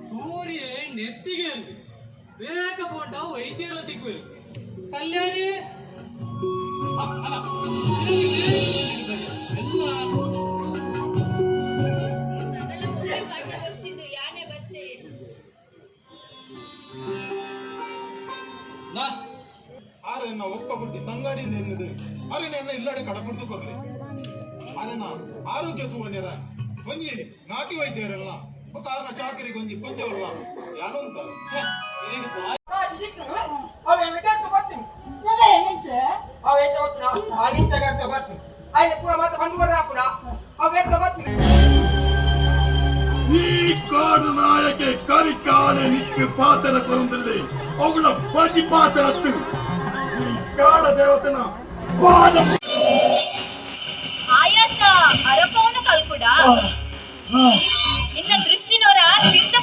ಸೂರ್ಯ ನೆತ್ತಿಗೆ ಬೇಗ ಪೋಂಡ ವೈದ್ಯರ ತಿಕ್ಕು ಕಲ್ಯಾಣಿ. ಅಲ್ಲ, ಎಲ್ಲ. ನನಲ ಬೊಬ್ಬೆ ಪಂಡ ಬೊರ್ಚಿಂದು ಯಾನೆ ಬತ್ತೆ. ನಾ. ಆರೆನ್ನ ಒಕ್ಕ ಬುಟ್ಟಿ ತಂಗಡಿ ಎನ್ನುದು ಅರೆನ ಎನ್ನ ಇಲ್ಲಡೆ ಕಡ ಕುಡ್ದು ಕೊರ್ಲಿ. ಅರೆನ ಆರೋಗ್ಯ ತೂವನೇರ ಒಂಜಿ ನಾಟಿ ವೈದ್ಯರೆಲ್ಲ ಬೊಕ್ಕ ಆರ್ನ ಚಾಕರಿಗೆ ಒಂಜಿ ಪಂಜವಲ್ಲ ಯಾನುಂತ. ಛೆ, ಇರೆಗ್ ಅವ ಎನ್ನ ಬರ್ತೀನಿ. ಅವ ಎತ್ತ ಗೊತ್ತಿನ ಆ ಇಂಚ ಬರ್ತೀನಿ. ಆಯ್ತು, ಪೂರ ಮತ್ತೆ ಬಂದು ಹಾಕುನ ಅವ ಎತ್ತ ಬರ್ತೀನಿ. ಈ ಕಾಡು ನಾಯಕೆ ಕರಿಕಾಲೆ ನಿಕ್ಕು ಪಾತ್ರ ಕೊರಂದಲ್ಲಿ ಅವುಗಳ ಬಜಿ ಪಾತ್ರತ್ತು ಈ ಕಾಡ ದೇವತನ ಪಾದ. ಆಯಾಸ ಅರಪವನು ಕಲ್ಕುಡ. ನಿನ್ನ ದೃಷ್ಟಿನೋರ ತಿರ್ತ.